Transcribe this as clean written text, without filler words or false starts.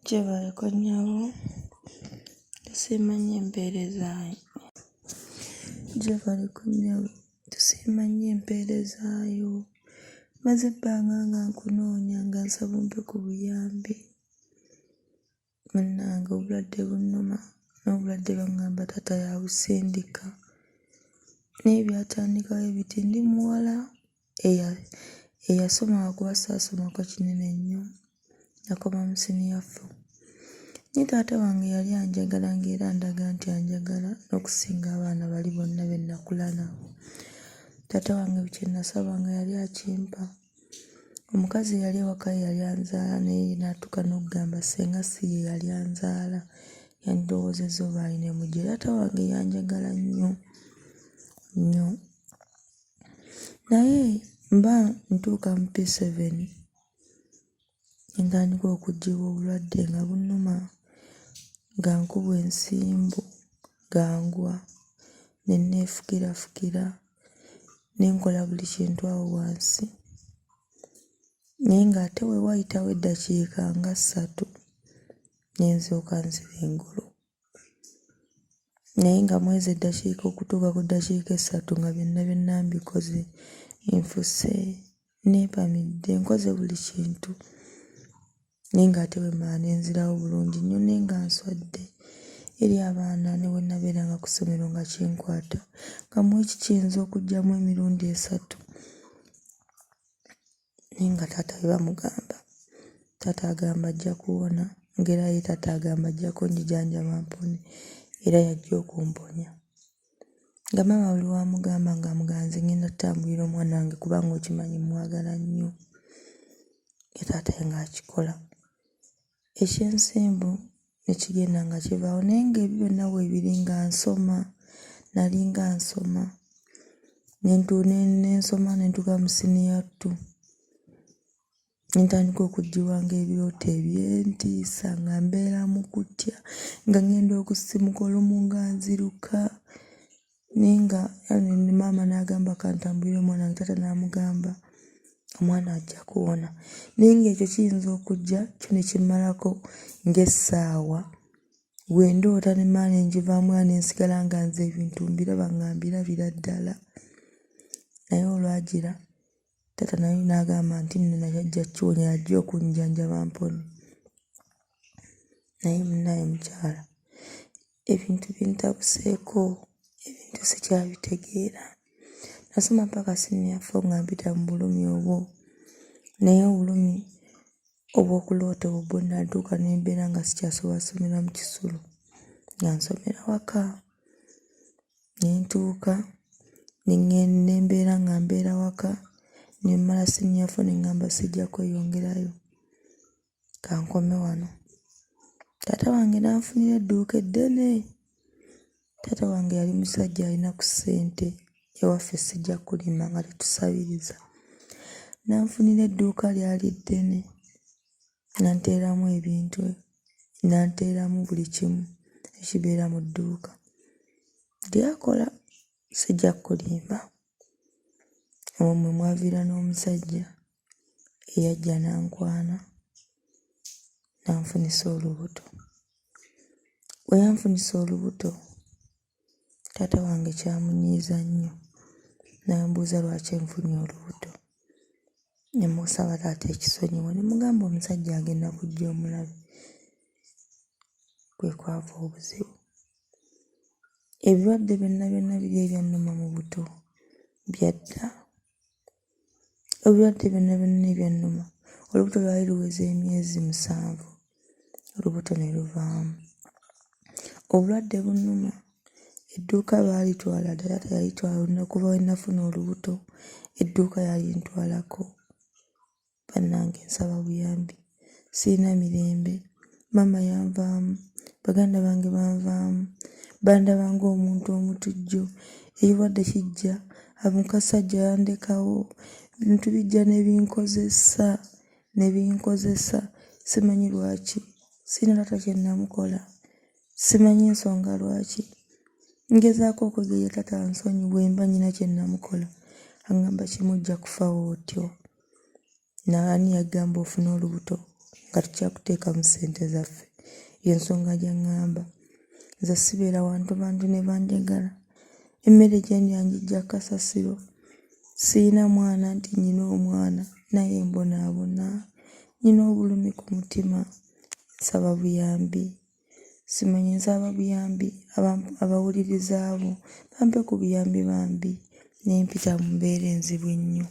Gyebaleko nnyabo, tusiima nnyo empeereza yo. Gyebaleko nnyabo, tusiima nnyo empeereza yo. Mmaze ebbanga nga nkunoonya nga nsaba ompe ku buyambi. Munnange obulwadde bunnuma n'obulwadde baŋŋamba taata y'abusindika. Naye byatandika bwe biti, ndi muwala eya eyasoma lwakuba ssaasomako kinene nnyo, nakoma mu siniya four. Naye taata wange yali anjagala ng'era andaga nti anjagala n'okusinga abaana bali bonna be nnakula nabo. Taata wange buli kye nnasabanga yali akimpa. Omukazi eyali ewaka ye yali anzaala naye n'atuuka n'okugamba ssenga si ye yali anzaala, yandirowoozezza oba alina emuggye. Taata wange yanjagala nnyo nnyo. Naye mba ntuuka mu P7 ne ntandika okuggyibwa obulwadde nga bunnuma, nga nkubwa ensimbu, nga ngwa, ne nneefukirafukira, ne nkola buli kintu awo wansi. Naye ng'ate we wayitawo eddakiika nga ssatu ne nzooka nzira engulu. Naye nga mu ezo eddakiika okutuuka ku ddakiika essatu nga byonna byonna mbikoze, nfuse, neepamidde, nkoze buli kintu. Naye ng'ate bwe mmala ne nzirawo bulungi nnyo naye nga nswadde eri abaana ne bwe nnabeeranga ku ssomero nga kinkwata nga mu wiiki kiyinza okujjamu emirundi esatu. Naye nga taata bwe bamugamba, taata agamba ajja kuwona ng'era ye taata agamba ajja kunjijanjaba mpone era y'ajja okumponya. Nga maama buli lw'amugamba ng'amugamba nze ŋŋenda ttambulira omwana wange kubanga okimanyi mmwagala nnyo. Ye taata ye ng'akikola. Eky'ensimbu ne kigenda nga kivaawo naye ng'ebyo byonna weebiri nga nsoma, nali nga nsoma ne nsoma ne ntuuka mu siniya two. Ne ntandika okuggyibwanga ebirooto eby'entiisa nga mbeera mu kutya nga ŋŋenda okusisimuka olumu nga nziruka naye nga maama n'agamba kantambulire omwana wange taata n'amugamba omwana ajja kuwona. Naye ng'ekyo kiyinza okujja kyo ne kimmalako ng'essaawa. Bwe ndoota ne mmala ne ngivaamu era ne nsigala nga nze ebintu mbiraba nga mbirabira ddala. Naye olwagira taata naye n'agamba nti nno naye ajja kkiwonya y'ajja okunjjanjaba mpone. Naye munnaaye mukyala ebintu bintabuseeko, ebintu sikyabitegeera. Nasoma ppaka siniya four nga mpita mu bulumi obwo naye obulumi obw'okuloota obwo bwo natuuka ne mbeera nga sikyasobola ssomera mu kisulo nga nsomera waka. Ne ntuuka ne mbeera nga mbeera waka ne mmala siniya four ne ŋŋamba sijja kweyongerayo ka nkome wano. Taata wange n'anfunira edduuka eddene. Taata wange yali musajja alina ku ssente ewaffe sijja kukulimba nga tetusabiriza. N'anfunira edduuka lyali ddene n'anteeramu ebintu, n'anteeramu buli kimu ekibeera mu dduuka. Lyakola sijja kukulimba. Omwo mwe mwaviira n'omusajja eyajja n'ankwana n'anfunisa olubuto. Bwe yanfunisa olubuto, taata wange kyamunyiiza nnyo n'ambuuza lwaki nfunye olubuto. Ne mmusaba taata ekisonyiwo ne mmugamba omusajja agenda kujja omulabe. Kwe kwava obuzibu. Ebirwadde byonna byonna biri ebyannuma mu buto byadda. Ebirwadde byonna byonna ebyannuma, olubuto lwali luweza emyezi 7, olubuto ne luvaamu. Obulwadde bunnuma, edduuka baalitwala dda taata yalitwala okuva lwe nafuna olubuto edduuka yalintwalako. Bannange nsaba buyambi, siyina mirembe, maama yanvaamu, baganda bange banvaamu, bandaba ng'omuntu omutujju, ekirwadde kijja, omusajja yandekawo, ebintu bijja ne binkozesa ne binkozesa simanyi lwaki, siyina taata kye nnamukola, simanyi nsonga lwaki. Ngezaako okwegayirira taata ansonyiwe mba nnyina kye nnamukola, aŋŋamba kimu ojja kufa bw'otyo. Naani yagamba ofune olubuto nga tukyakuteekamu ssente zaffe. Y'ensonga gye ŋŋamba. Nze sibeera wantu bantu ne banjagala. Emmere gye ndya ngiggya kasasiro. Sirina mwana nti nnyina omwana naye mbonaabona. Nnyina obulumi ku mutima. Nsaba buyambi. Simanyi nsaba buyambi abawuliriza bo bampe ku buyambi bambi ne mpita mu mbeera enzibu ennyo.